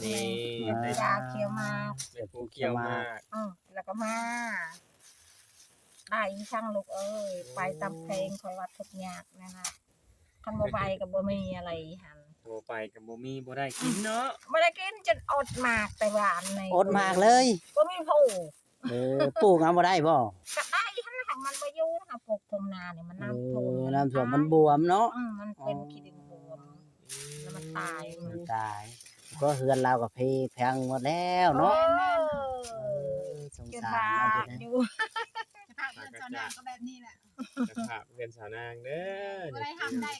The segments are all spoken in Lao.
ນີ້ ອ່າ ຢາຂຽວໝາກ ແມ່ປູຂຽວໝາກ ເອີ ແລ້ວກໍມາ ໄປທາງລູກເອີຍ ໄປຕາມແຂວງ ຂ້ອຍວ່າທຸກຍາກນັ້ນນະ ຄັນບໍ່ໄປກໍບໍ່ມີອະໄລຫັ້ນ ບໍ່ໄປກໍບໍ່ມີ ບໍ່ໄດ້ກິນເນາະ ບໍ່ໄດ້ກິນ ຈົນອົດໝາກແຕ່ຫວານນີ້ ອົດໝາກເລີຍ ບໍ່ມີຜູ້ ເອີ ປູກເອົາບໍ່ໄດ້ບໍ່? ກໍໄດ້ຫັ້ນແຫຼະ ມັນບໍ່ຢູ່ ເຮົາປູກທົ່ງນານີ້ ມັນນ້ຳຖ້ວມ ເອີ ນ້ຳຖ້ວມ ມັນບວມເນາະ ອືມ ມັນເປັນ ອໍ ຂີ້ດິນບວມ ແລ້ວມັນຕາຍ ມັນຕາຍ ກໍເຮືອນລາວກໍເພພັງໝົດແລ້ວເນາະ ເອີ ເອີ ສົງສານເນາະ ຢູ່ ສະພາບເຮືອນສາວນາງກໍແບບນີ້ແຫຼະ ສະພາບເຮືອນສາວນາງເດີ ບໍ່ໄດ້ຮັບໄດ້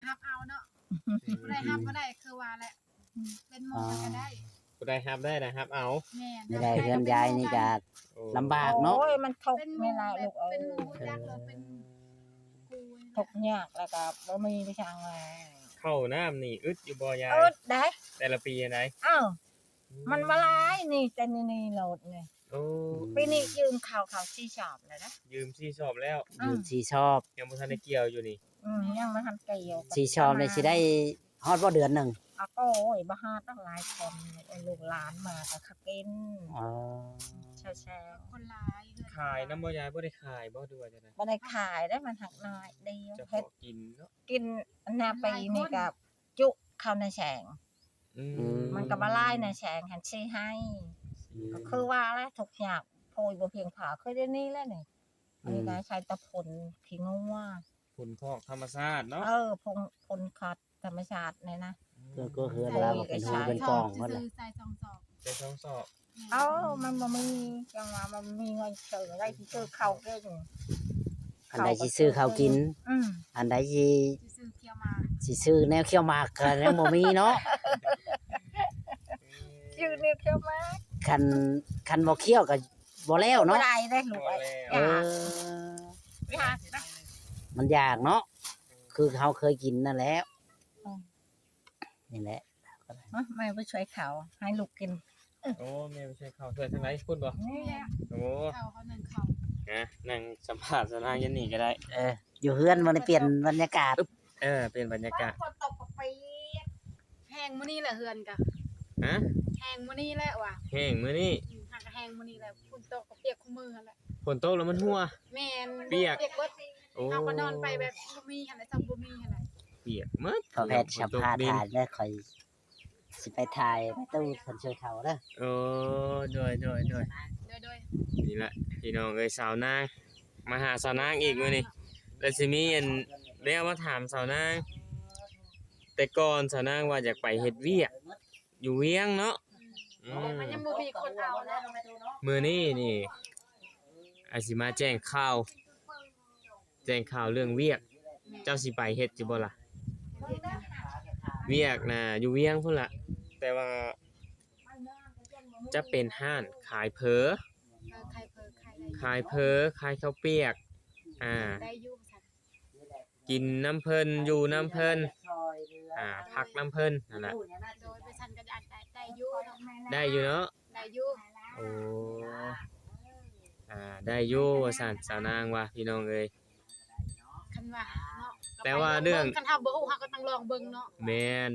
ຮັບເອົາເນາະ ຜູ້ໃດຮັບບໍ່ໄດ້ຄືວ່າແຫຼະ ເປັນໝໍກໍໄດ້ ຜູ້ໃດຮັບໄດ້ນະຮັບເອົາ ແມ່ນ ນີ້ແຫຼະ ເຮືອນຍາຍນີ້ກໍ ໂອ້ ລຳບາກເນາະ ໂອ້ຍ ມັນທຸກນີ້ແຫຼະລູກເອີຍ ເປັນໝໍຮູ້ຈັກແລ້ວເປັນ ທຸກຍາກແລ້ວກໍບໍ່ມີໄປທາງແລ້ວ ເຂົ້ານ້ຳນີ້ອຶດຢູ່ບໍ່ຍາຍ? ອຶດເດ້ ແຕ່ລະປີຫັ້ນໃດ? ເອີ ມັນບໍ່ຫຼາຍນີ້ ແຕ່ນີ້ໆໂລດນີ້ ໂອ້ ປີນີ້ຢືມເຂົ້າເຂົາສີ່ສອບແລ້ວນະ ຢືມສີ່ສອບແລ້ວ ອືມ ຢືມສີ່ສອບ ຍັງບໍ່ທັນໄດ້ກ່ຽວຢູ່ນີ້ ອືມ ຍັງບໍ່ທັນກ່ຽວ ສີ່ສອບນີ້ຊິໄດ້ຮອດບໍ່ເດືອນໜຶ່ງ? ອາ ໂອ້ຍ ບໍ່ຮອດດອກ ຫຼາຍຄົນ ລູກຫຼານມາກໍເຂົາກິນ ອໍ ແຊວໆ ຄົນຫຼາຍ ຂາຍນຳບໍ່ຍາຍ? ບໍ່ໄດ້ຂາຍບໍ່ ຫຼືວ່າຈັ່ງໃດ? ບໍ່ໄດ້ຂາຍເດ້ ມັນຫັກໜ້ອຍດຽວ ຈະພໍກິນເນາະ ເຮັດກິນ ອັນນາປີນີ້ກໍ ຈຸເຂົ້າໃນແສງ ອືມ ມັນກໍບໍ່ຫຼາຍໃນແສງຫັ້ນຊິໃຫ້ ອືມ ກໍຄືວ່າແຫຼະ ທຸກຍາກໂພຍບໍ່ພຽງພໍ ຄືດຽວນີ້ແຫຼະນີ້ ອືມ ອັນນີ້ກໍໃຊ້ແຕ່ຝຸ່ນຂີ້ງົວ ຝຸ່ນຄອກທຳມະຊາດເນາະ ເອີ ຝຸ່ນ ຝຸ່ນຄອກທຳມະຊາດນີ້ນະ ອືມ ເພື່ອກໍເຮືອນລາວກໍເປັນຮູເປັນປ່ອງໝົດແຫຼະ ໃສ່ສອງສອບ ໃສ່ສອງສອບ ເອົ້າ ມັນບໍ່ມີ ຈັ່ງວ່າມັນມີເງິນຊື້ໄດ້ ຊິຊື້ເຂົ້າກິນ ອັນໃດຊິຊື້ເຂົ້າກິນ ອືມ ອັນໃດຊິ ຊິຊື້ຂຽວໝາກ ຊິຊື້ແນວຂຽວໝາກກໍຍັງບໍ່ມີເນາະ ຊື້ແນວຂຽວໝາກ ຄັນ ຄັນບໍ່ຂຽວກໍບໍ່ແລ້ວເນາະ ບໍ່ໄດ້ເດ້ລູກເອີຍ ບໍ່ແລ້ວ ເອີ ຢາກ ມັນຢາກເນາະ ຄືເຮົາເຄີຍກິນນັ້ນແຫຼະ ອືມ ນີ້ແຫຼະ ມາ ແມ່ໄປຊ່ວຍເຂົາ ໃຫ້ລູກກິນ ໂອ້ ແມ່ໄປຊ່ວຍເຂົາ ຊ່ວຍທາງໃດພຸ້ນບໍ່? ນີ້ແຫຼະ ໂອ້ ເຂົາ ເຂົາໜຶ້ງເຂົ້າ ນະ ນັ່ງສຳພາດສາວນາງຢູ່ນີ້ກໍໄດ້ ເອີ ຢູ່ເຮືອນມັນປ່ຽນບັນຍາກາດ ເອີ ປ່ຽນບັນຍາກາດ ຝົນຕົກກໍປຽກ ແຫ້ງມື້ນີ້ແຫຼະເຮືອນກະ ຮະ? ແຫ້ງມື້ນີ້ແຫຼະວ່າ ແຫ້ງມື້ນີ້ ອືມ ຫາກະແຫ້ງມື້ນີ້ແຫຼະ ຝົນຕົກກໍປຽກຄູ່ມື້ຫັ້ນແຫຼະ ຝົນຕົກແລ້ວມັນຮົ່ວ ແມ່ນ ປຽກ ປຽກເບິດ ໂອ້ ເຮົາກໍນອນໄປແບບບໍ່ມີຫັ້ນແຫຼະ ຊ້ຳບໍ່ມີຫັ້ນແຫຼະ ປຽກໝົດ ຂໍແພດສຳພາດທ່ານເດີ ຂ້ອຍຊິໄປຖ່າຍປະຕູເພິ່ນຊ່ວຍເຂົາເດີ ໂອ້ ໂດຍ ໂດຍ ໂດຍ ໂດຍ ໂດຍ ນີ້ແຫຼະພີ່ນ້ອງເອີຍ ສາວນາງ ມາຫາສາວນາງອີກມື້ນີ້ ແລ້ວຊິມີອັນແນວມາຖາມສາວນາງ ແຕ່ກ່ອນສາວນາງວ່າຢາກໄປເຮັດວຽກຢູ່ວຽງເນາະ ອືມ ອືມ ມັນຍັງບໍ່ມີຄົນເອົາເນາະ ມື້ນີ້ນີ້ ອາດຊິມາແຈ້ງຂ່າວ ແຈ້ງຂ່າວເລື່ອງວຽກ ແມ່ນ ເຈົ້າຊິໄປເຮັດຢູ່ບໍ່ລະ? ວຽກນະຢູ່ວຽງພຸ້ນລະ ແຕ່ວ່າຈະເປັນຮ້ານຂາຍເຝີ ເອີ ຂາຍເຝີ ຂາຍໄດ້ຢູ່ ຂາຍເຝີ ຂາຍເຂົ້າປຽກ ອືມ ອາ ໄດ້ຢູ່ ກິນນຳເພິ່ນ ຢູ່ນຳເພິ່ນ ອາ ພັກນຳເພິ່ນຫັ້ນລະ ໂດຍ ໄປຊັ້ນກໍອາດໄດ້ ໄດ້ຢູ່ເນາະ ໄດ້ຢູ່ເນາະ ໄດ້ຢູ່ ໂອ້ ອາ ໄດ້ຢູ່ວ່າຊັ້ນ ສາວນາງວ່າ ພີ່ນ້ອງເອີຍ ຄັນວ່າເນາະ ແຕ່ວ່າເລື່ອງ ຄັນເຮົາບໍ່ຮູ້ເຮົາກໍຕ້ອງລອງເບິ່ງເນາະ ແມ່ນ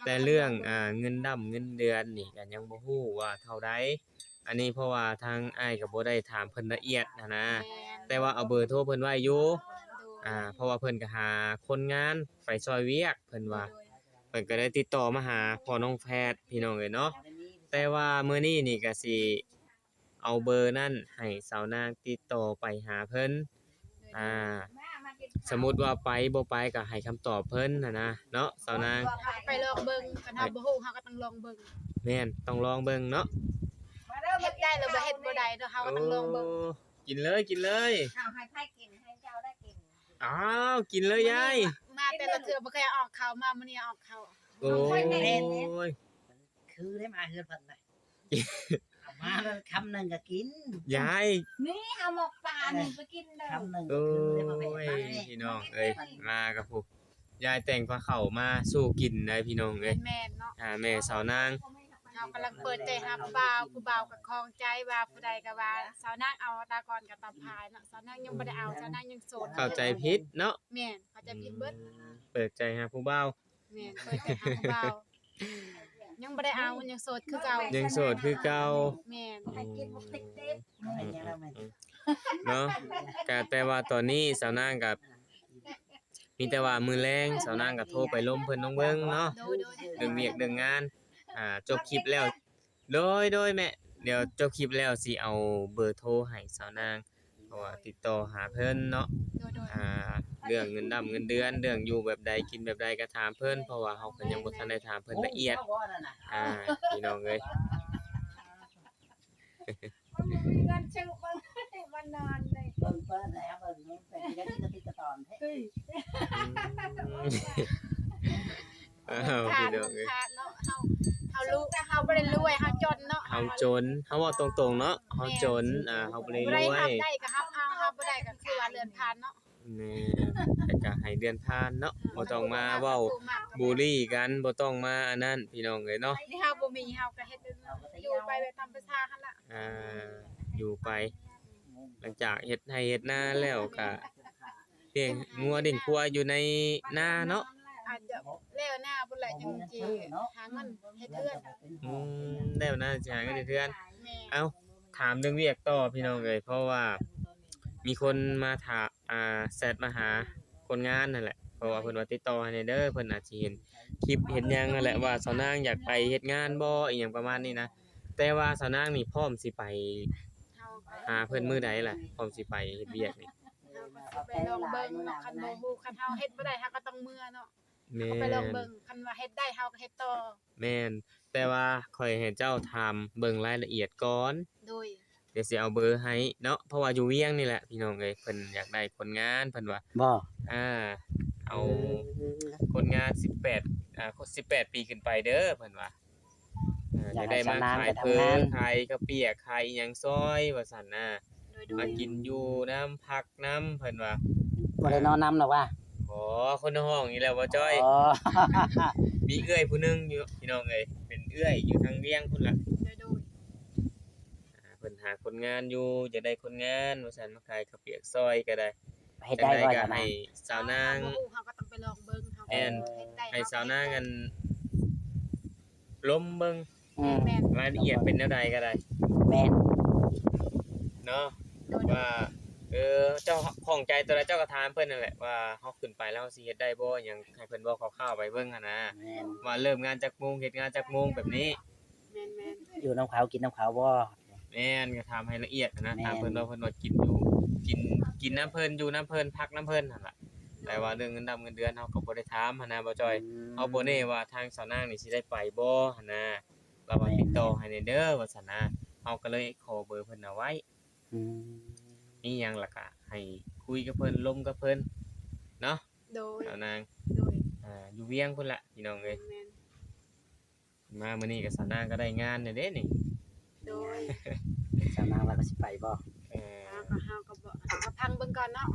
ແຕ່ເລື່ອງ ອາ ເງິນດຳເງິນເດືອນນີ້ກໍຍັງບໍ່ຮູ້ວ່າເທົ່າໃດ ອັນນີ້ເພາະວ່າທາງອ້າຍກໍບໍ່ໄດ້ຖາມເພິ່ນລະອຽດຫັ້ນນະ ແມ່ນ ແຕ່ວ່າເອົາເບີໂທເພິ່ນໄວ້ຢູ່ ໂດຍ ອາ ເພາະວ່າເພິ່ນກໍຫາຄົນງານໄປຊ່ອຍວຽກເພິ່ນວ່າ ໂດຍ ເພິ່ນກໍໄດ້ຕິດຕໍ່ມາຫາພໍ່ນ້ອງແພດ ພີ່ນ້ອງເອີຍເນາະ ແຕ່ວ່າມື້ນີ້ນີ້ກໍຊິ ເອົາເບີນັ້ນໃຫ້ສາວນາງຕິດຕໍ່ໄປຫາເພິ່ນ ອາ ສົມມຸດວ່າໄປບໍ່ໄປກໍໃຫ້ຄຳຕອບເພິ່ນຫັ້ນນະເນາະ ສາວນາງ ເຮົາກໍໄປລອງເບິ່ງ ຄັນເຮົາບໍ່ຮູ້ເຮົາກໍຕ້ອງລອງເບິ່ງ ແມ່ນ ຕ້ອງລອງເບິ່ງເນາະ ເຮັດໄດ້ຫຼືບໍ່ເຮັດບໍ່ໄດ້ເນາະ ເຮົາກໍຕ້ອງລອງເບິ່ງ ໂອ້ ກິນເລີຍ ກິນເລີຍ ເອົາໃຫ້ໃຜກິນ ໃຫ້ເຈົ້າໄດ້ກິນ ອ້າວ ກິນເລີຍຍາຍ ມາແຕ່ລະເທື່ອບໍ່ເຄີຍອອກເຂົ້າ ມາມື້ນີ້ອອກເຂົ້າ ໂອ້ຍ ຄືໄດ້ມາເຮືອນເພິ່ນນະ ເອົາມາແລ້ວຄຳໜຶ່ງກໍກິນ ຍາຍ ນີ້ເອົາໝອກປານີ້ໄປກິນເດີ ຄຳໜຶ່ງກໍຄືໄດ້ມາແວ່ ໂອ້ຍ ພີ່ນ້ອງເອີຍ ມາກັບຜູ້ ຍາຍແຕ່ງພາເຂົ້າມາສູ່ກິນໄດ໋ ພີ່ນ້ອງເອີຍ ແມ່ນໆເນາະ ອາ ແມ່ສາວນາງ ເຮົາກຳລັງເປີດໃຈຫາຜູ້ບ່າວ ຜູ້ບ່າວກໍຂ້ອງໃຈວ່າຜູ້ໃດກໍວ່າ ສາວນາງເອົາຕາກ່ອນກໍຕາພາຍເນາະ ສາວນາງຍັງບໍ່ໄດ້ເອົາ ສາວນາງຍັງໂສດ ເຂົ້າໃຈຜິດເນາະ ແມ່ນ ເຂົ້າໃຈຜິດເບິດ ອືມ ເປີດໃຈຫາຜູ້ບ່າວ ແມ່ນ ເປີດໃຈຫາຜູ້ບ່າວ ຍັງບໍ່ໄດ້ເອົາ ຍັງໂສດຄືເກົ່າ ຍັງໂສດຄືເກົ່າ ແມ່ນ ອືມ ເນາະ ກະແຕ່ວ່າຕອນນີ້ສາວນາງກະ ມີແຕ່ວ່າມື້ແລງສາວນາງກໍໂທໄປລົມເພິ່ນນ້ອງເບິ່ງເນາະ ໂດຍໆ ເລື່ອງວຽກເລື່ອງງານ ອ່າ ຈົບຄລິບແລ້ວ ໂດຍ ໂດຍແມ່ ດຽວຈົບຄລິບແລ້ວຊິເອົາເບີໂທໃຫ້ສາວນາງ ເພາະວ່າຕິດຕໍ່ຫາເພິ່ນເນາະ ໂດຍໆ ອ່າ ເລື່ອງເງິນດຳເງິນເດືອນ ເລື່ອງຢູ່ແບບໃດກິນແບບໃດກໍຖາມເພິ່ນ ເພາະວ່າເຮົາກໍຍັງບໍ່ທັນໄດ້ຖາມເພິ່ນລະອຽດ ອ່າ ພີ່ນ້ອງເອີຍ. ມັນບໍ່ມີເງິນຊື້ເບິ່ງ ມັນນອນເດ້ ເບິ່ງເປີດແລ້ວ ເບິ່ງເປັນຈັ່ງໃດກະຕິກະຕອນແທ້ ອືມ ອ້າວ ພີ່ນ້ອງເອີຍ ເຮົາ ເຮົາ ເຮົາ ເຮົາບໍ່ໄດ້ລວຍ ເຮົາຈົນເນາະ ເຮົາຈົນ ເຮົາເວົ້າຕົງໆເນາະ ເຮົາຈົນ ອ່າ ເຮົາບໍ່ໄດ້ລວຍ ຜູ້ໃດຮັບໄດ້ກໍຮັບເອົາ ຮັບບໍ່ໄດ້ກໍຄືວ່າເລື່ອນຜ່ານເນາະ. ແມ່ນ ແຕ່ກະໃຫ້ເລື່ອນຜ່ານເນາະ ບໍ່ຕ້ອງມາເວົ້າບູລີກັນ ບໍ່ຕ້ອງມາອັນນັ້ນ ພີ່ນ້ອງເອີຍເນາະ ທີ່ເຮົາບໍ່ມີເຮົາກະເຮັດຢູ່ໄປແບບຕາມພາສາຫັ້ນລະ ອ່າ ຢູ່ໄປ ຫຼັງຈາກເຮັດໄຮ່ເຮັດນາແລ້ວກະລ້ຽງງົວລ້ຽງຄວາຍຢູ່ໃນນາເນາະ ອາດຈະແລ້ວນາພຸ້ນແຫຼະ ຈັ່ງຊິຫາເງິນເຮັດເຮືອນ ອືມ ແລ້ວນາຊິຫາເງິນເຮັດເຮືອນ ແມ່ນ ເອົ້າ ຖາມເລື່ອງວຽກຕໍ່ ພີ່ນ້ອງເອີຍ ເພາະວ່າມີຄົນມາຖາມ ອ່າ ແຊັດມາຫາຄົນງານຫັ້ນແຫຼະ ເພາະວ່າເພິ່ນວ່າຕິດຕໍ່ໃຫ້ແດ່ເດີ ເພິ່ນອາດຊິເຫັນຄລິບເຫັນຫຍັງຫັ້ນແຫຼະ ວ່າສາວນາງຢາກໄປເຮັດງານບໍ່ ອີ່ຫຍັງປະມານນີ້ນະ ແຕ່ວ່າສາວນາງນີ້ພ້ອມຊິໄປຫາເພິ່ນມື້ໃດລະ ພ້ອມຊິໄປເຮັດວຽກນີ້ ເຮົາກໍຊິໄປລອງເບິ່ງເນາະ ຄັນບໍ່ຮູ້ ຄັນເຮົາເຮັດບໍ່ໄດ້ ເຮົາກໍຕ້ອງເມືອເນາະ ແມ່ນ ເຮົາກໍໄປລອງເບິ່ງ ຄັນວ່າເຮັດໄດ້ ເຮົາກໍເຮັດຕໍ່ ແມ່ນ ແຕ່ວ່າຂ້ອຍໃຫ້ເຈົ້າຖາມເບິ່ງລາຍລະອຽດກ່ອນ ໂດຍ ດຽວຊິເອົາເບີໃຫ້ເນາະ ເພາະວ່າຢູ່ວຽງນີ້ແຫຼະ ພີ່ນ້ອງເອີຍ ເພິ່ນຢາກໄດ້ຄົນງານ ເພິ່ນວ່າ ບໍ່ ອ່າ ເອົາ ເອີ ຄົນງານສິບແປດ ອ່າ ສິບແປດປີຂຶ້ນໄປເດີ ເພິ່ນວ່າ ເອີ ຢາກໄດ້ມາຂາຍເຜິ້ງ ຂາຍເຂົ້າປຽກ ຂາຍອີ່ຫຍັງຊ່ອຍວ່າຊັ້ນນະ ໂດຍໆ ມາກິນຢູ່ນຳ ພັກນຳ ເພິ່ນວ່າ ບໍ່ໄດ້ນອນນຳດອກວ່າ ບໍ່ ຄົນໃນຫ້ອງນີ້ແຫຼະບໍ່ຈ້ອຍ ອໍ ມີເອື້ອຍຜູ້ໜຶ່ງຢູ່ ພີ່ນ້ອງເອີຍ ເປັນເອື້ອຍຢູ່ທາງວຽງພຸ້ນລະ ໂດຍໆ ອ່າ ເພິ່ນຫາຄົນງານຢູ່ ຢາກໄດ້ຄົນງານວ່າຊັ້ນ ມາຂາຍເຂົ້າປຽກຊ່ອຍກໍໄດ້ ເຮັດໄດ້ບໍ່ ຈັ່ງໃດກໍໃຫ້ສາວນາງ ເຮົາບໍ່ຮູ້ ເຮົາກໍຕ້ອງໄປລອງເບິ່ງ ເຮົາ ແມ່ນ ເຮັດໄດ້ ໃຫ້ສາວນາງ ເຮົາກໍເຮັດໄດ້ ອັນ ລົມເບິ່ງ ອືມ ແມ່ນ ລາຍລະອຽດເປັນແນວໃດກໍໄດ້ ແມ່ນ ເນາະ ໂດຍ ວ່າ ເອີ ເຈົ້າຂ້ອງໃຈຕົວໃດເຈົ້າກໍຖາມເພິ່ນນັ້ນແຫຼະ ວ່າເຮົາຂຶ້ນໄປແລ້ວເຮົາຊິເຮັດໄດ້ບໍ່ ຫຍັງ ໃຫ້ເພິ່ນເວົ້າຄ່າວໆໄປເບິ່ງຫັ້ນນະ ແມ່ນ ວ່າເລີ່ມງານຈັກໂມງ ເຮັດງານຈັກໂມງແບບນີ້ ແມ່ນໆ ຢູ່ນຳເຂົາ ກິນນຳເຂົາບໍ່ ແມ່ນ ກໍຖາມໃຫ້ລະອຽດຫັ້ນນະ ແມ່ນ ຖາມເພິ່ນວ່າເພິ່ນວ່າກິນຢູ່ ກິນ ກິນນຳເພິ່ນ ຢູ່ນຳເພິ່ນ ພັກນຳເພິ່ນຫັ້ນລະ ແຕ່ວ່າເລື່ອງເງິນດຳເງິນເດືອນເຮົາກໍບໍ່ໄດ້ຖາມຫັ້ນນະ ບໍ່ຈ່ອຍ ອືມ ເຮົາບໍ່ແນ່ວ່າທາງສາວນາງນີ້ຊິໄດ້ໄປບໍ່ຫັ້ນນະ ລາວວ່າ ແມ່ນ ຕິດຕໍ່ໃຫ້ແດ່ເດີວ່າຊັ້ນນະ ເຮົາກໍເລີຍຂໍເບີເພິ່ນເອົາໄວ້ ອືມ ມີຫຍັງລະກະໃຫ້ຄຸຍກັບເພິ່ນ ລົມກັບເພິ່ນເນາະ ໂດຍ ສາວນາງ ໂດຍ ອ່າ ຢູ່ວຽງພຸ້ນລະ ພີ່ນ້ອງເອີຍ ແມ່ນໆ ມາມື້ນີ້ກໍສາວນາງກໍໄດ້ງານແລ້ວເດ້ນີ້ ໂດຍ ສາວນາງລາວກໍຊິໄປບໍ່ ເອີ ເຮົາກໍ ເຮົາກໍບໍ່ ເຮົາກໍຟັງເບິ່ງກ່ອນເນາະ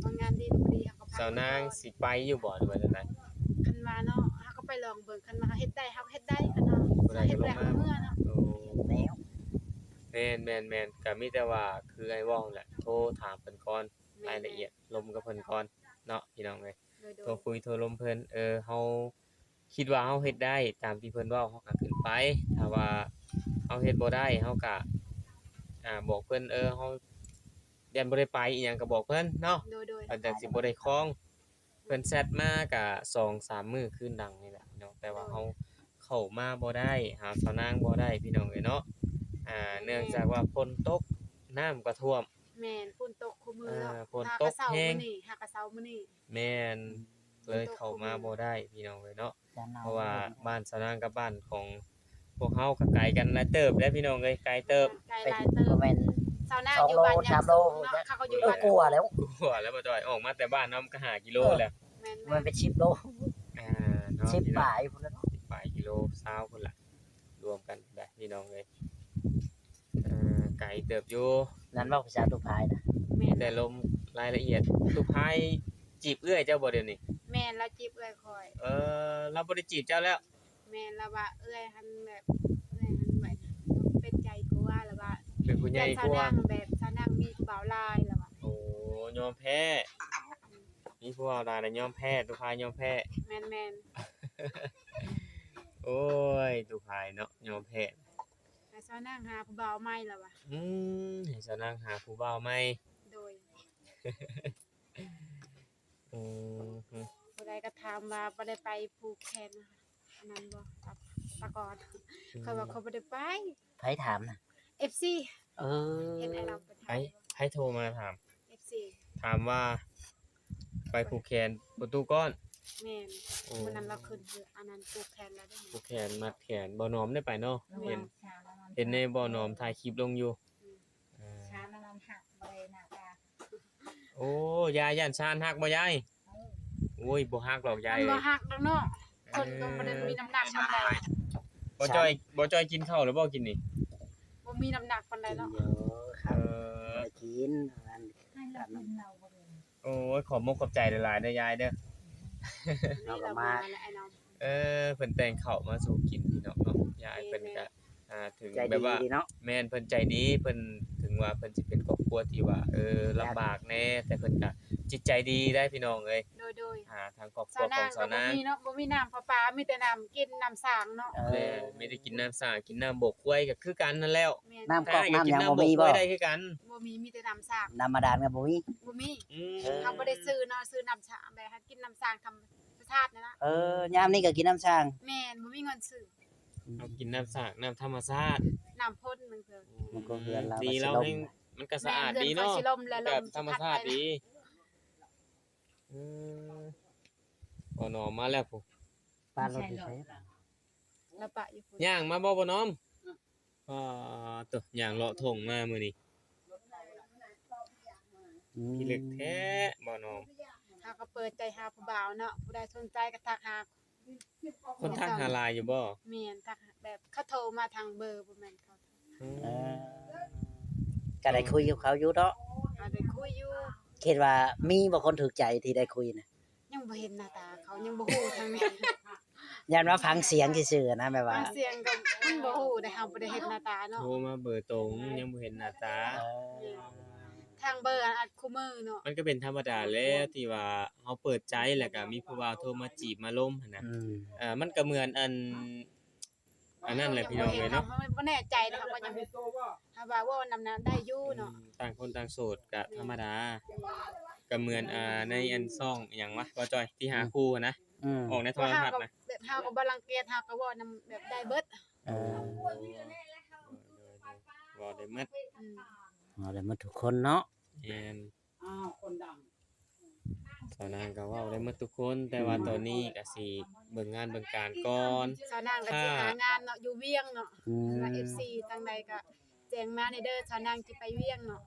ວ່າງານດີຫຼືບໍ່ດີ ເຮົາກໍຟັງເບິ່ງກ່ອນ ສາວນາງຊິໄປຢູ່ບໍ່ ຫຼືວ່າຈັ່ງໃດ ຄັນວ່າເນາະ ເຮົາກໍໄປລອງເບິ່ງ ຄັນວ່າເຮົາເຮັດໄດ້ ເຮົາກໍເຮັດໄດ້ ຄັນວ່າເຮົາເຮັດແລ້ວ ເຮົາເມືອເນາະ ໂອ້ ແມ່ນໆໆ ກໍມີແຕ່ວ່າຄືອ້າຍເວົ້າຫັ້ນແຫຼະ ໂທຖາມເພິ່ນກ່ອນ ແມ່ນໆ ລາຍລະອຽດ ລົມກັບເພິ່ນກ່ອນເນາະ ພີ່ນ້ອງເອີຍ ໂດຍໆ ໂທຄຸຍໂທລົມເພິ່ນ ເອີ ເຮົາ ຄິດວ່າເຮົາເຮັດໄດ້ຕາມທີ່ເພິ່ນເວົ້າ ເຮົາກໍຂຶ້ນໄປ ຖ້າວ່າເຮົາເຮັດບໍ່ໄດ້ ເຮົາກໍ ອ່າ ບອກເພິ່ນ ເອີ ເຮົາຢ້ານບໍ່ໄດ້ໄປອີ່ຫຍັງກໍບອກເພິ່ນເນາະ ໂດຍໆ ເພິ່ນຈັ່ງຊິບໍ່ໄດ້ຄອງ ເພິ່ນແຊັດມາກໍສອງສາມມື້ຄືນຫຼັງນີ້ແຫຼະເນາະ ແຕ່ວ່າເຮົາ ໂດຍ ເຂົ້າມາບໍ່ໄດ້ ຫາສາວນາງບໍ່ໄດ້ ພີ່ນ້ອງເອີຍເນາະ ອ່າ ແມ່ນໆ ເນື່ອງຈາກວ່າຝົນຕົກ ນ້ຳກໍຖ້ວມ ແມ່ນ ຝົນຕົກຄູ່ມື້ເນາະ ເອີ ຝົນຕົກແຮງ ຫາກະເຊົາມື້ນີ້ ຫາກະເຊົາມື້ນີ້ ແມ່ນ ເລີຍເຂົ້າມາບໍ່ໄດ້ ພີ່ນ້ອງເອີຍເນາະ ເພາະວ່າບ້ານສາວນາງກັບບ້ານຂອງພວກເຮົາກໍໄກກັນຫຼາຍເຕີບເດ້ ພີ່ນ້ອງເອີຍ ໄກເຕີບ ໄກຫຼາຍເຕີບ ແມ່ນ ສາວນາງຢູ່ບ້ານຍາງສູງເນາະ ເຂົາກໍຢູ່ບ້ານ ກວ່າແລ້ວ ກວ່າແລ້ວ ບໍ່ຕ້ອຍ ອອກມາແຕ່ບ້ານເຮົາມັນກໍຫ້າກິໂລແລ້ວ ແມ່ນໆ ມັນເປັນສິບໂລ ອ່າ ເນາະ ສິບປາຍພຸ້ນລະເນາະ ສິບປາຍກິໂລ ຊາວພຸ້ນລະ ລວມກັນໄດ້ ພີ່ນ້ອງເອີຍ ເອີ ໄກເຕີບຢູ່ ນັ້ນເວົ້າພາສາຕຸພາຍນະ ແມ່ນ ມີແຕ່ລົມລາຍລະອຽດ ຕຸພາຍຈີບເອື້ອຍເຈົ້າບໍ່ດຽວນີ້ ແມ່ນ ລາວຈີບເອື້ອຍຂ້ອຍ ເອີ ລາວບໍ່ໄດ້ຈີບເຈົ້າແລ້ວ ແມ່ນ ລາວວ່າເອື້ອຍຫັ້ນແບບ ຜູ້ໃຫຍ່ກວ່າ ແບບສາວນາງມີຜູ້ບ່າວຫຼາຍແລ້ວວ່າ. ໂອ້ ຍອມແພ້ ມີຜູ້ບ່າວຫຼາຍແລ້ວຍອມແພ້ ຕູ້ພາຍຍອມແພ້. ແມ່ນໆ ໂອ້ຍ ຕູ້ພາຍເນາະ ຍອມແພ້ ໃຫ້ສາວນາງຫາຜູ້ບ່າວໃໝ່ແລ້ວວ່າ. ອືມ ໃຫ້ສາວນາງຫາຜູ້ບ່າວໃໝ່. ໂດຍ ອືມ ຜູ້ໃດກໍຖາມວ່າບໍ່ໄດ້ໄປຜູກແຂນອັນນັ້ນບໍ່ ຕະ ຕະກອນ. ອືມ ຂ້ອຍວ່າຂ້ອຍບໍ່ໄດ້ໄປ. ໃຜຖາມນະ? ເອັຟຊີ. ເອີ ເຫັນອ້າຍລຳໄປຖາມ. ໃຜ ໃຜໂທມາຖາມ? ເອັຟຊີ ຖາມວ່າໄປຜູກແຂນປະຕູກ້ອນ. ແມ່ນ. ໂອ້ ມື້ນັ້ນລາວຂຶ້ນ ອັນນັ້ນຜູກແຂນແລ້ວເດ້ ຜູກແຂນມັດແຂນ. ບ່າວໜອມໄດ້ໄປເນາະ. ແມ່ນ. ເຫັນ ເຫັນໃນບ່າວໜອມຖ່າຍຄລິບລົງຢູ່. ອືມ ເອີ ຊານນັ້ນຫັກບໍ່ໄດ້ໜ້າຕາ. ໂອ້ ຢາຍ ຢ້ານຊານຫັກບໍ່ຍາຍ? ເອີ ໂອ້ຍ ບໍ່ຫັກດອກຍາຍ ມັນບໍ່ຫັກດອກເນາະ. ເອີ ຄົນກໍບໍ່ໄດ້ມີນ້ຳໜັກປານໃດ. ບໍ່ຈ່ອຍ ບໍ່ຈ່ອຍກິນເຂົ້າແລ້ວບໍ່ກິນນີ້? ບໍ່ມີນ້ຳໜັກປານໃດເນາະ. ກິນຢູ່ ເອີ ບໍ່ໄດ້ກິນ ປະມານນັ້ນ. ໂອ້ຍ ຂອບມົກຂອບໃຈຫຼາຍໆເດີຍາຍເດີ. ເຮົາກໍມາ ເອີ ເພິ່ນແຕ່ງເຂົ້າມາສູ່ກິນພີ່ນ້ອງເນາະ. ຍາຍເພິ່ນກໍ ອ່າ ເຖິງແບບວ່າ ແມ່ນ ເພິ່ນໃຈດີ ເພິ່ນ ເຖິງວ່າເພິ່ນຊິເປັນຄອບຄົວທີ່ວ່າ ເອີ ລຳບາກແດ່ ແຕ່ເພິ່ນກໍຈິດໃຈດີໄດ໋ພີ່ນ້ອງເອີຍ. ໂດຍໆ ອ່າ ທາງຄອບຄົວຂອງສາວນາງ ສາວນາງກໍບໍ່ມີ ບໍ່ມີນ້ຳປະປາ ມີແຕ່ນ້ຳກິນ ນ້ຳສ້າງເນາະ. ເອີ ແມ່ນ ມີແຕ່ກິນນ້ຳສ້າງ ກິນນ້ຳບົວຄວາຍກໍຄືກັນນັ້ນແລ້ວ. ແມ່ນ. ນ້ຳກອກ ນ້ຳຫຍັງບໍ່ມີບໍ່? ໄດ້ຄືກັນ ບໍ່ມີ ມີແຕ່ນ້ຳສ້າງ. ນ້ຳບາດານກໍບໍ່ມີ? ບໍ່ມີ. ອືມ ເຮົາບໍ່ໄດ້ຊື້ເນາະ ຊື້ນ້ຳສ້າງ ແບບໃຫ້ກິນນ້ຳສ້າງທຳມະຊາດນີ້ລະ. ເອີ ຍາມນີ້ກໍກິນນ້ຳສ້າງ. ແມ່ນ ບໍ່ມີເງິນຊື້. ເຮົາກິນນ້ຳສາກ ນ້ຳທຳມະຊາດ ນ້ຳພົ້ນມັນຄື ມັນກໍເຮືອນລາວ ດີແລ້ວ ມັນກໍສະອາດດີເນາະ ແບບທຳມະຊາດດີ. ອືມ ບໍ່ໜອມມາແລ້ວພຸ້ນ ປາລົດຢູ່ໃສ? ລາປະຢູ່ພຸ້ນ ຍ່າງມາບໍ່ ບໍ່ໜອມ? ອືມ ປາໂທ້ ຍ່າງເລາະທົ່ງມາມື້ນີ້ ອືມ ພິລຶກແທ້ບໍ່ໜອມ. ເຮົາກໍເປີດໃຈຫາຜູ້ບ່າວເນາະ ຜູ້ໃດສົນໃຈກໍທັກຫາ ຄົນທັກຫາຫຼາຍຢູ່ບໍ່? ແມ່ນ ທັກ ແບບເຂົາໂທມາທາງເບີ ບໍ່ແມ່ນເຂົາ. ອືມ ເອີ ກໍໄດ້ຄຸຍກັບເຂົາຢູ່ເນາະ? ກໍໄດ້ຄຸຍຢູ່. ຄິດວ່າມີບໍ່ຄົນຖືກໃຈທີ່ໄດ້ຄຸຍນະ? ຍັງບໍ່ເຫັນໜ້າຕາເຂົາ ຍັງບໍ່ຮູ້ທາງນີ້ ຢ້ານວ່າຟັງສຽງຊື່ໆນະ ແບບວ່າ ຟັງສຽງກໍມັນບໍ່ຮູ້ເດ້ ເຮົາບໍ່ໄດ້ເຫັນໜ້າຕາເນາະ. ໂທມາເບີຕົງ ຍັງບໍ່ເຫັນໜ້າຕາ. ເອີ ທາງເບີອັນອັດຄູ່ມືເນາະ ມັນກໍເປັນທຳມະດາແຫຼະ ທີ່ວ່າເຮົາເປີດໃຈ ແລ້ວກໍມີຜູ້ບ່າວໂທມາຈີບມາລົມຫັ້ນນະ. ອືມ ເອີ ມັນກໍເໝືອນອັນ ອັນນັ້ນແຫຼະພີ່ນ້ອງເອີຍເນາະ ບໍ່ແນ່ໃຈເນາະ ເຮົາກໍຍັງ ຖ້າວ່າເວົ້ານຳນັ້ນໄດ້ຢູ່ເນາະ. ອືມ ຕ່າງຄົນຕ່າງໂສດກໍທຳມະດາ ກໍເໝືອນ ອ່າ ໃນອັນຊ່ອງຫຍັງວະ ບໍ່ຈ່ອຍ ທີ່ຫາຄູ່ນະ ອືມ ອອກໃນໂທລະທັດນະ ແບບເຮົາກໍບໍ່ລັງກຽດ ເຮົາກໍເວົ້ານຳແບບໄດ້ເບິດ. ເອີ ເວົ້າໄດ້ໝົດ ອືມ ເວົ້າໄດ້ໝົດທຸກຄົນເນາະ. ແມ່ນ ອ້າວ ຄົນດັງ ສາວນາງກໍເວົ້າໄດ້ໝົດທຸກຄົນ ແຕ່ວ່າ ອືມ ຕອນນີ້ກໍຊິເບິ່ງງານເບິ່ງການກ່ອນ. ສາວນາງກໍຊິຫາງານເນາະ ຢູ່ວຽງເນາະ. ອືມ ວ່າເອັຟຊີທາງໃດກໍແຈ້ງມາແດ່ເດີ ສາວນາງຊິໄປວຽງເນາະ.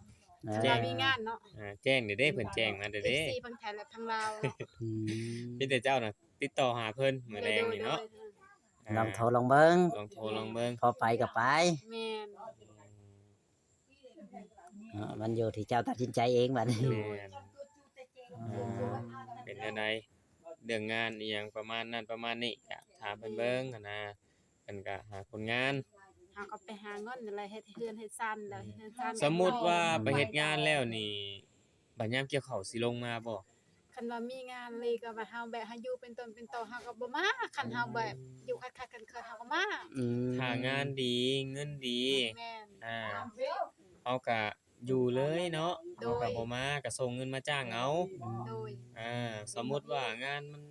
ເອີ ແຈ້ງ ມີງານເນາະ. ອ່າ ແຈ້ງແດ່ເດ້ ເພິ່ນແຈ້ງມາແດ່ເດ້ ເອັຟຊີທັງໄທ ແລະ ທັງລາວ. ອືມ ມີແຕ່ເຈົ້ານະຕິດຕໍ່ຫາເພິ່ນມື້ແລງນີ້ເນາະ. ໂດຍໆ ອ່າ ລອງໂທລອງເບິ່ງ ລອງໂທລອງເບິ່ງ ພໍໄປກໍໄປ. ແມ່ນ. ເນາະ ມັນຢູ່ທີ່ເຈົ້າຕັດສິນໃຈເອງບັດນີ້. ແມ່ນ. ອ່າ ເປັນແນວໃດ ເລື່ອງງານອີ່ຫຍັງປະມານນັ້ນປະມານນີ້ ກະຖາມເພິ່ນເບິ່ງຫັ້ນນະ ເພິ່ນກະຫາຄົນງານ. ເຮົາກໍໄປຫາເງິນຫັ້ນແຫຼະ ເຮັດເຮືອນເຮັດຊານແລ້ວ ເຮັດເຮືອນຊານ. ສົມມຸດວ່າໄປເຮັດງານແລ້ວນີ້ ບັດຍາມກ່ຽວເຂົ້າຊິລົງມາບໍ່? ຄັນວ່າມີງານເລີຍກໍວ່າເຮົາແບບໃຫ້ຢູ່ເປັນຕົນເປັນໂຕ ເຮົາກໍບໍ່ມາ. ຄັນເຮົາແບບຢູ່ຂັດໆເຂີນໆ ເຮົາກໍມາ. ອືມ ຖ້າງານດີ ເງິນດີ ແມ່ນ ອ່າ ເຮົາກໍຢູ່ເລີຍເນາະ. ໂດຍ ເຮົາກໍບໍ່ມາ ກໍສົ່ງເງິນມາຈ້າງເອົາ. ໂດຍ ອ່າ ສົມມຸດວ່າງານມັນ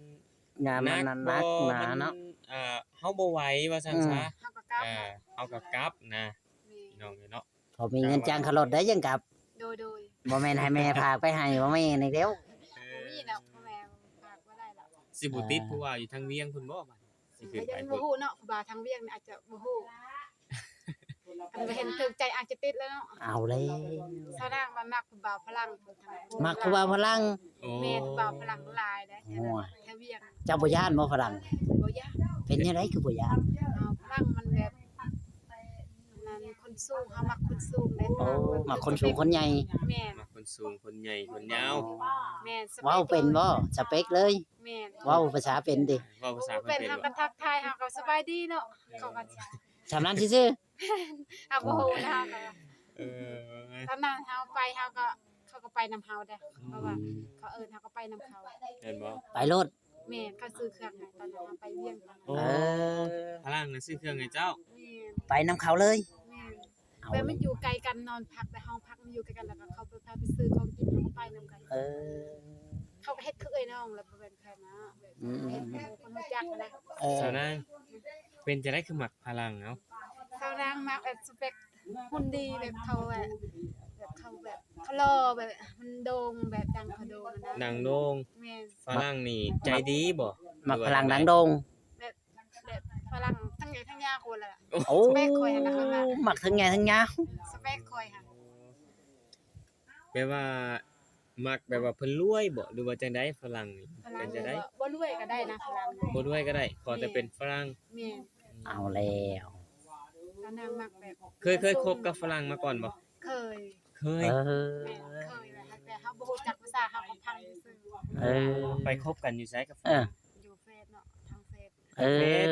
ງານມັນໜັກໜາເນາະ ມັນ ອ່າ ເຮົາບໍ່ໄຫວວ່າຊັ້ນຊະ. ອືມ ເຮົາກໍກັບ ອ່າ ເຮົາກໍກັບນະ ແມ່ນ ພີ່ນ້ອງເອີຍເນາະ. ພໍມີເງິນຈ້າງຄ່າລົດໄດ້ຈັ່ງກັບ. ໂດຍໆ ບໍ່ແມ່ນໃຫ້ແມ່ພາໄປໃຫ້ ບໍ່ແມ່ນອີກແລ້ວ. ເອີ ບໍ່ມີແລ້ວ ພໍ່ແມ່ພາບໍ່ໄດ້ແລ້ວ. ຊິບໍ່ຕິດ ອ່າ ຜູ້ວ່າຢູ່ທາງວຽງພຸ້ນບໍ່? ບາດນີ້ຊິຂຶ້ນໄປ ກໍຍັງບໍ່ຮູ້ເນາະ ຜູ້ວ່າທາງວຽງນີ້ອາດຈະບໍ່ຮູ້. ຄັນວ່າເຫັນຖືກໃຈອາດຈະຕິດແລ້ວເນາະ. ເອົາແລ້ວ ສາວນາງວ່າມັກຜູ້ບ່າວຝຣັ່ງ ມັກຜູ້ບ່າວຝຣັ່ງ. ໂອ້ ແມ່ນ ຜູ້ບ່າວຝຣັ່ງຫຼາຍເດ້ ໂອ້ຍ ແຖວວຽງ. ເຈົ້າບໍ່ຢ້ານບໍ່ຝຣັ່ງ? ບໍ່ຢ້ານ. ເປັນແນວໃດຄືບໍ່ຢ້ານ? ເອົາ ຝຣັ່ງມັນແບບ ນັ້ນ ຄົນສູງ ເຮົາມັກຄົນສູງເດ້. ໂອ້ ມັກຄົນສູງຄົນໃຫຍ່. ແມ່ນ ມັກຄົນສູງຄົນໃຫຍ່ຄົນຍາວ. ແມ່ນ ເວົ້າເປັນບໍ່? ສະເປັກເລີຍ. ແມ່ນ ເວົ້າພາສາເປັນຕິ? ເວົ້າພາສາເພິ່ນເປັນບໍ່? ເຮົາກໍທັກທາຍ ເຮົາກໍສະບາຍດີເນາະ ເຂົາກໍ ສ່ຳນັ້ນຊື່ໆ. ເຮົາບໍ່ຮູ້ນະ ເຮົາກໍ ເອີ ຕອນນັ້ນເຮົາໄປ ເຮົາກໍ ເຂົາກໍໄປນຳເຮົາເດ້ ເພາະວ່າເຂົາເອີ້ນ ເຮົາກໍໄປນຳເຂົາ ແມ່ນບໍ່? ໄປໂລດ ແມ່ນ ເຂົາຊື້ເຄື່ອງໃຫ້ ຕອນນັ້ນເຮົາໄປວຽງ ຕອນນັ້ນ ໂອ້ ເອີ ຝຣັ່ງນະຊື້ເຄື່ອງໃຫ້ເຈົ້າ ແມ່ນ ໄປນຳເຂົາເລີຍ ແມ່ນ ເອົາ ແບບມັນຢູ່ໃກ້ກັນ ນອນພັກ ແຕ່ຫ້ອງພັກມັນຢູ່ໃກ້ກັນ ແລ້ວກໍເຂົາໄປ ພາໄປຊື້ຂອງກິນ ເຮົາກໍໄປນຳກັນ ເອີ ເຂົາກໍເຮັດຄືເອື້ອຍນ້ອງ ແລ້ວບໍ່ແມ່ນ ເອີ ເປັນແບບ ເອີ ສາວນາງ ເປັນຈັ່ງໃດຄືມັກຝຣັ່ງ? ເອົ້າ ສາວນາງມັກແບບສະເປັກຫຸ່ນດີ ແບບເຂົາແບບ ແບບເຂົາແບບ ເຂົາຫຼໍ່ ແບບມັນໂດ່ງ ແບບດັງເຂົາໂດ່ງນະ ດັງໂດ່ງ ແມ່ນ ຝຣັ່ງນີ້ໃຈດີບໍ່? ມັກຝຣັ່ງດັງໂດ່ງ ແບບ ແບບຝຣັ່ງທັງໃຫຍ່ທັງຍາວພຸ້ນລະ ໂອ້ ສະເປັກຂ້ອຍຫັ້ນນະ ມັກທັງໃຫຍ່ທັງຍາວ ສະເປັກຂ້ອຍຫັ້ນ ແບບວ່າ ມັກແບບວ່າເພິ່ນລວຍບໍ່ ຫຼືວ່າຈັ່ງໃດ? ຝຣັ່ງນີ້ ຝຣັ່ງ ເປັນຈັ່ງໃດ? ບໍ່ລວຍກໍໄດ້ນະ ຝຣັ່ງ ບໍ່ລວຍກໍໄດ້ ຂໍແຕ່ເປັນຝຣັ່ງ ແມ່ນ ເອົາແລ້ວ ສາວນາງມັກແບບ ເຄີຍ ເຄີຍຄົບກັບຝຣັ່ງມາກ່ອນບໍ່? ເຄີຍ ເຄີຍ ເອີ ແມ່ນ ເຄີຍ ແຕ່ເຮົາບໍ່ຮູ້ຈັກພາສາ ເຮົາກໍຟັງຊື່ໆ ເອີ ໄປຄົບກັນຢູ່ໃສກັບຝຣັ່ງ? ເອີ ຢູ່ເຟສເນາະ ທາງເຟສ ເອີ ເຟສ